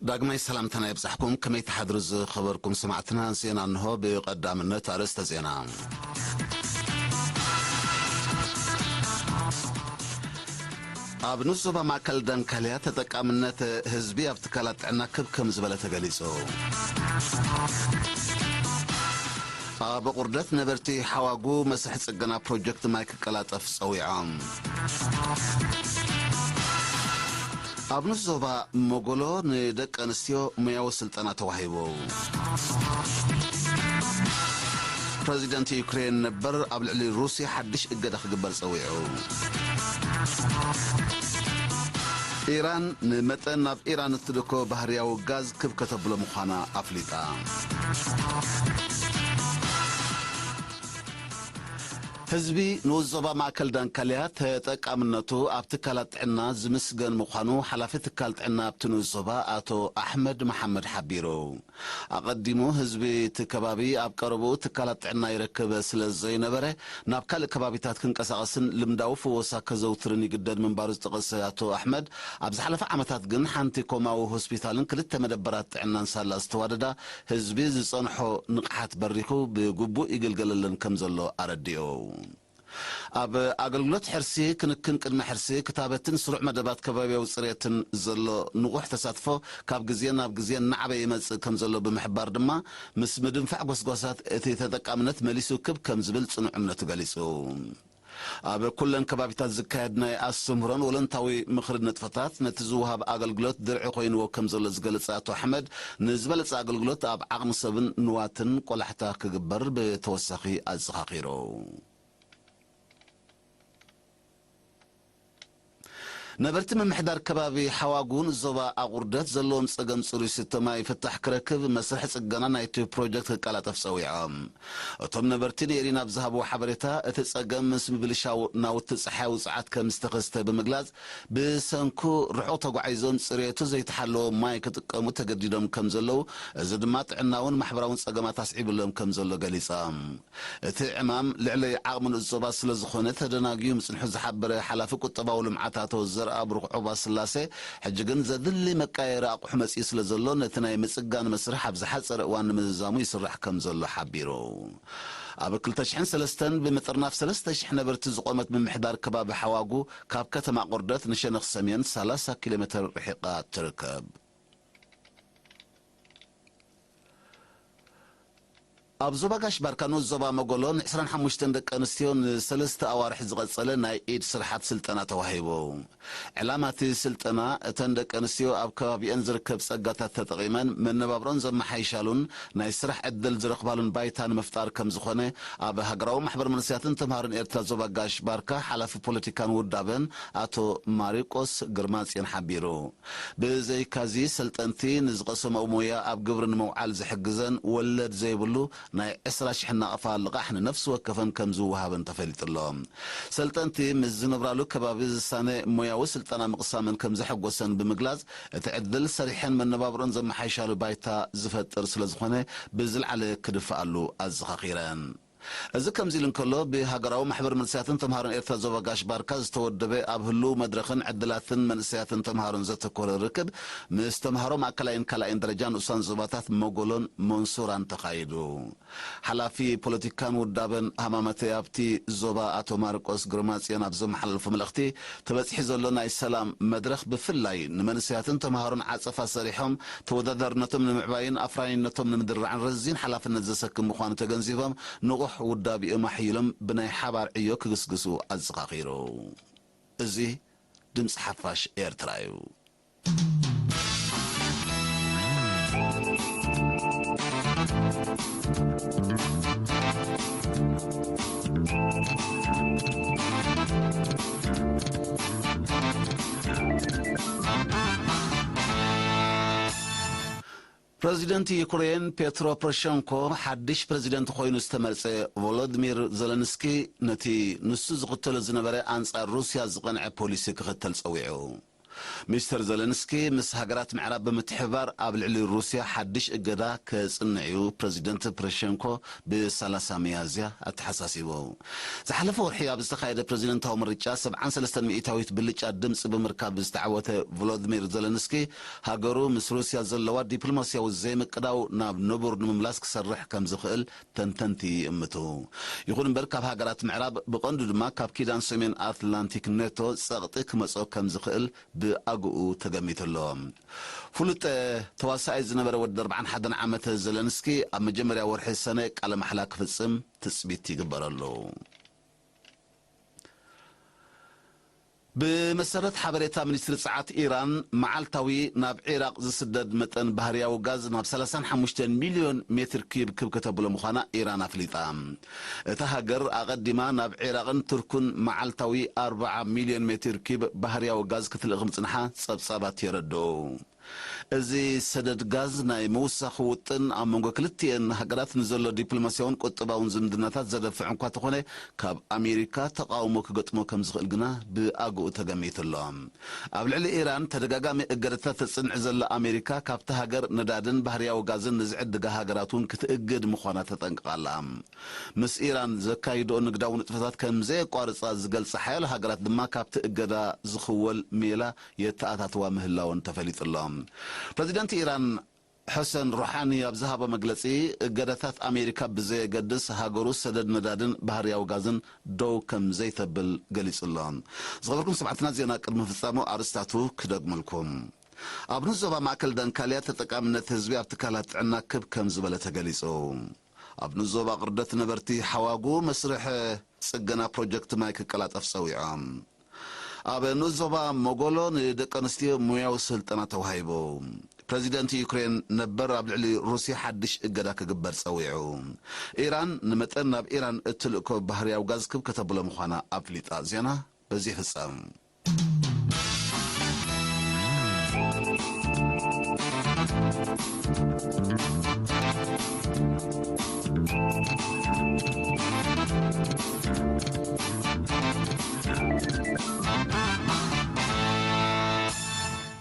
ዳግማይ ሰላምታና ይብጻሕኩም። ከመይ ትሓድሩ ዝኸበርኩም ሰማዕትና? ዜና እንሆ። ብቐዳምነት ኣርእስተ ዜና። ኣብ ንኡስ ዞባ ማእከል ዳንካልያ ተጠቃምነት ህዝቢ ኣብ ትካላት ጥዕና ክብ ከም ዝበለ ተገሊጹ። ኣብ ቁርደት ነበርቲ ሓዋጉ መስርሕ ጽገና ፕሮጀክት ማይ ክቀላጠፍ ጸዊዖም። ኣብ ንኡስ ዞባ ሞጎሎ ንደቂ ኣንስትዮ ሞያዊ ስልጠና ተዋሂቡ። ፕረዚደንት ዩክሬን ነበር ኣብ ልዕሊ ሩስያ ሓድሽ እገዳ ክግበር ጸዊዑ። ኢራን ንመጠን ናብ ኢራን እትልእኮ ባህርያዊ ጋዝ ክብ ከተብሎ ምዃና ኣፍሊጣ። ህዝቢ ንኡስ ዞባ ማእከል ዳንካልያ ተጠቃምነቱ ኣብ ትካላት ጥዕና ዝምስገን ምዃኑ ሓላፊ ትካል ጥዕና ኣብቲ ንኡስ ዞባ ኣቶ ኣሕመድ መሓመድ ሓቢሩ። ኣቐዲሙ ህዝቢ እቲ ከባቢ ኣብ ቀረብኡ ትካላት ጥዕና ይረክብ ስለ ዘይነበረ ናብ ካልእ ከባቢታት ክንቀሳቐስን ልምዳዊ ፍወሳ ከዘውትርን ይግደድ ምንባሩ ዝጠቐሰ ኣቶ ኣሕመድ፣ ኣብ ዝሓለፈ ዓመታት ግን ሓንቲ ኮማዊ ሆስፒታልን ክልተ መደበራት ጥዕናን ሳላ ዝተዋደዳ ህዝቢ ዝጸንሖ ንቕሓት በሪኹ ብግቡእ ይግልገለለን ከም ዘሎ ኣረዲኡ። ኣብ ኣገልግሎት ሕርሲ፣ ክንክን ቅድመ ሕርሲ፣ ክታበትን ስሩዕ መደባት ከባቢያዊ ጽሬትን ዘሎ ንቑሕ ተሳትፎ ካብ ግዜ ናብ ግዜ እናዓበየ ይመጽእ ከም ዘሎ ብምሕባር ድማ፣ ምስ ምድንፋዕ ጎስጓሳት እቲ ተጠቃምነት መሊሱ ክብ ከም ዝብል ጽኑዕ እምነቱ ገሊጹ። ኣብ ኩለን ከባቢታት ዝካየድ ናይ ኣስተምህሮን ወለንታዊ ምኽሪ ንጥፈታት ነቲ ዝወሃብ ኣገልግሎት ድርዒ ኮይንዎ ከም ዘሎ ዝገለጸ ኣቶ ኣሕመድ፣ ንዝበለጸ ኣገልግሎት ኣብ ዓቕሚ ሰብን ንዋትን ቆላሕታ ክግበር ብተወሳኺ ኣዘኻኺሩ። ነበርቲ ምምሕዳር ከባቢ ሓዋጉን ዞባ ኣቑርደት ዘለዎም ጸገም ጽሩይ ስተ ማይ ፍታሕ ክረክብ መስርሕ ጽገና ናይቲ ፕሮጀክት ክቀላጠፍ ጸዊዖም። እቶም ነበርቲ ንኤሪና ኣብ ዝሃብዎ ሓበሬታ፣ እቲ ጸገም ምስ ምብልሻው ናውቲ ጸሓይ ውጽዓት ከም ዝተኸስተ ብምግላጽ፣ ብሰንኩ ርሑቕ ተጓዒዞም ጽሬቱ ዘይተሓለወ ማይ ክጥቀሙ ተገዲዶም ከም ዘለዉ፣ እዚ ድማ ጥዕናውን ማሕበራውን ጸገማት ኣስዒብሎም ከም ዘሎ ገሊጾም። እቲ ዕማም ልዕሊ ዓቕሚ ንኡስ ዞባ ስለ ዝኾነ ተደናግዩ ምጽንሑ ዝሓበረ ሓላፊ ቁጠባዊ ልምዓት ኣቶ ዘርኣብሩኽ ዑባስላሴ፣ ሕጂ ግን ዘድሊ መቃየሪ ኣቑሑ መጺኡ ስለ ዘሎ፣ ነቲ ናይ ምጽጋን መስርሕ ኣብ ዝሓጸረ እዋን ንምዝዛሙ ይስራሕ ከም ዘሎ ሓቢሩ። ኣብ ክልተ ሽሕን ሰለስተን ብምጥርናፍ ሰለስተ ሽሕ ነበርቲ ዝቖመት ምምሕዳር ከባቢ ሓዋጉ ካብ ከተማ ቁርደት ንሸነኽ ሰሜን ሰላሳ ኪሎ ሜትር ርሒቓ ትርከብ። ኣብ ዞባ ጋሽ ባርካ ንኡስ ዞባ መጎሎ ን ዕስራን ሓሙሽተን ደቂ ኣንስትዮ ንሰለስተ ኣዋርሕ ዝቐጸለ ናይ ኢድ ስርሓት ስልጠና ተዋሂቡ። ዕላማ እቲ ስልጠና፣ እተን ደቂ ኣንስትዮ ኣብ ከባቢአን ዝርከብ ጸጋታት ተጠቒመን መነባብሮን ዘመሓይሻሉን ናይ ስራሕ ዕድል ዝረኽባሉን ባይታ ንምፍጣር ከም ዝኾነ፣ ኣብ ሃገራዊ ማሕበር መንእሰያትን ተምሃሮን ኤርትራ ዞባ ጋሽ ባርካ ሓላፊ ፖለቲካን ውዳበን ኣቶ ማሪቆስ ግርማጽዮን ሓቢሩ። ብዘይካዚ፣ ሰልጠንቲ ንዝቐሰምኦ ሞያ ኣብ ግብሪ ንምውዓል ዝሕግዘን ወለድ ዘይብሉ ናይ ዕስራ ሽሕ ናቕፋ ልቓሕ ንነፍሲ ወከፈን ከም ዝወሃበን ተፈሊጡ ኣሎ። ሰልጠንቲ ምስ ዝነብራሉ ከባቢ ዝሳነ ሞያዊ ስልጠና ምቕሳመን ከም ዘሐጎሰን ብምግላጽ፣ እቲ ዕድል ሰሪሐን መነባብሮን ዘመሓይሻሉ ባይታ ዝፈጥር ስለ ዝኾነ፣ ብዝለዓለ ክድፍኣሉ ኣዘኻኺረን። እዚ ከምዚ ኢሉ እንከሎ፣ ብሃገራዊ ማሕበር መንእሰያትን ተምሃሮን ኤርትራ ዞባ ጋሽ ባርካ ዝተወደበ ኣብ ህሉው መድረኽን ዕድላትን መንእሰያትን ተምሃሮን ዘተኮረ ርክብ ምስ ተምሃሮ ማእከላይን ካልኣይን ደረጃ ንኡሳን ዞባታት መጎሎን መንሱራን ተኻይዱ። ሓላፊ ፖለቲካን ውዳበን ሃማመተ ኣብቲ ዞባ ኣቶ ማርቆስ ግርማጽዮን ኣብ ዘመሓላለፎ መልእኽቲ፣ ተበጺሑ ዘሎ ናይ ሰላም መድረኽ ብፍላይ ንመንእሰያትን ተምሃሮን ዓጸፋ ሰሪሖም ተወዳዳርነቶም ንምዕባይን ኣፍራይነቶም ንምድራዕን ረዚን ሓላፍነት ዘሰክም ምዃኑ ተገንዚቦም፣ ንቑሕ ውዳቢኦም ኣሕይሎም ብናይ ሓባር ዕዮ ክግስግሱ ኣዘኻኺሩ። እዚ ድምጺ ሓፋሽ ኤርትራ እዩ። ፕረዚደንት ዩክሬን ፔትሮ ፖሮሸንኮ ሓድሽ ፕረዚደንት ኮይኑ ዝተመርጸ ቮሎዲሚር ዘለንስኪ፣ ነቲ ንሱ ዝኽተሎ ዝነበረ ኣንጻር ሩስያ ዝቐንዐ ፖሊሲ ክኽተል ጸዊዑ። ሚስተር ዘለንስኪ ምስ ሃገራት ምዕራብ ብምትሕብባር ኣብ ልዕሊ ሩስያ ሓድሽ እገዳ ከጽንዕ እዩ፣ ፕረዚደንት ፕረሸንኮ ብ30 ሚያዝያ ኣተሓሳሲቡ። ዝሓለፈ ወርሒ ኣብ ዝተኻየደ ፕረዚደንታዊ ምርጫ 73% ብልጫ ድምፂ ብምርካብ ዝተዓወተ ቮሎዲሚር ዘለንስኪ፣ ሃገሩ ምስ ሩስያ ዘለዋ ዲፕሎማስያዊ ዘይምቅዳው ናብ ንቡር ንምምላስ ክሰርሕ ከም ዝኽእል ተንተንቲ ይእምቱ። ይኹን እምበር፣ ካብ ሃገራት ምዕራብ፣ ብቐንዱ ድማ ካብ ኪዳን ሰሜን ኣትላንቲክ ኔቶ ጸቕጢ ክመጾ ከም ዝኽእል ብኣግኡ ተገሚቱ ኣሎ። ፍሉጥ ተዋሳኣይ ዝነበረ ወዲ 41 ዓመት ዘለንስኪ፣ ኣብ መጀመርያ ወርሒ ሰነ ቃለ ማሕላ ክፍጽም ትጽቢት ይግበረሉ። ብመሰረት ሓበሬታ ሚኒስትሪ ጸዓት ኢራን፣ መዓልታዊ ናብ ዒራቕ ዝስደድ መጠን ባህርያዊ ጋዝ ናብ 35 ሚልዮን ሜትር ኪብ ክብ ከተብሎ ምዃና ኢራን ኣፍሊጣ። እታ ሃገር ኣቐዲማ ናብ ዒራቕን ቱርኩን መዓልታዊ 40 ሚልዮን ሜትር ኪብ ባህርያዊ ጋዝ ክትልእኽ ምጽንሓ ጸብጻባት የረድኡ። እዚ ሰደድ ጋዝ ናይ ምውሳኽ ውጥን ኣብ መንጎ ክልቲኤን ሃገራት ንዘሎ ዲፕሎማስያውን ቁጠባውን ዝምድናታት ዘደፍዕ እንኳ ተኾነ፣ ካብ ኣሜሪካ ተቓውሞ ክገጥሞ ከም ዝኽእል ግና ብኣግኡ ተገሚቱ ኣሎ። ኣብ ልዕሊ ኢራን ተደጋጋሚ እገዳታት ተጽንዕ ዘላ ኣሜሪካ፣ ካብቲ ሃገር ነዳድን ባህርያዊ ጋዝን ንዝዕድጋ ሃገራት እውን ክትእግድ ምዃና ተጠንቅቓ ኣላ። ምስ ኢራን ዘካይድኦ ንግዳዊ ንጥፈታት ከም ዘየቋርጻ ዝገልጻ ሓያሎ ሃገራት ድማ ካብቲ እገዳ ዝኽወል ሜላ የተኣታትዋ ምህላወን ተፈሊጡ ኣሎ። ፕረዚደንት ኢራን ሐሰን ሩሓኒ ኣብ ዝሃቦ መግለጺ፣ እገዳታት ኣሜሪካ ብዘየገድስ፣ ሃገሩ ሰደድ ነዳድን ባህርያዊ ጋዝን ደው ከም ዘይተብል ገሊጹ ኣሎ። ዝኸበርኩም ሰማዕትና፣ ዜና ቅድሚ ፍጻሙ ኣርስታቱ ክደግመልኩም። ኣብ ንዞባ ማእከል ደንካልያ ተጠቃምነት ህዝቢ ኣብ ትካላት ጥዕና ክብ ከም ዝበለ ተገሊጹ። ኣብ ንዞባ ቅርደት ነበርቲ ሓዋጉ መስርሕ ጽገና ፕሮጀክት ማይ ክቀላጠፍ ጸዊዖም። ኣብ ንኡስ ዞባ መጎሎ ንደቂ ኣንስትዮ ሙያዊ ስልጠና ተዋሂቡ። ፕረዚደንት ዩክሬን ነበር ኣብ ልዕሊ ሩስያ ሓድሽ እገዳ ክግበር ጸዊዑ። ኢራን ንመጠን ናብ ኢራን እትልእኮ ባህርያዊ ጋዝ ክብ ከተብሎ ምዃና ኣፍሊጣ። ዜና በዚ ይፍጸም።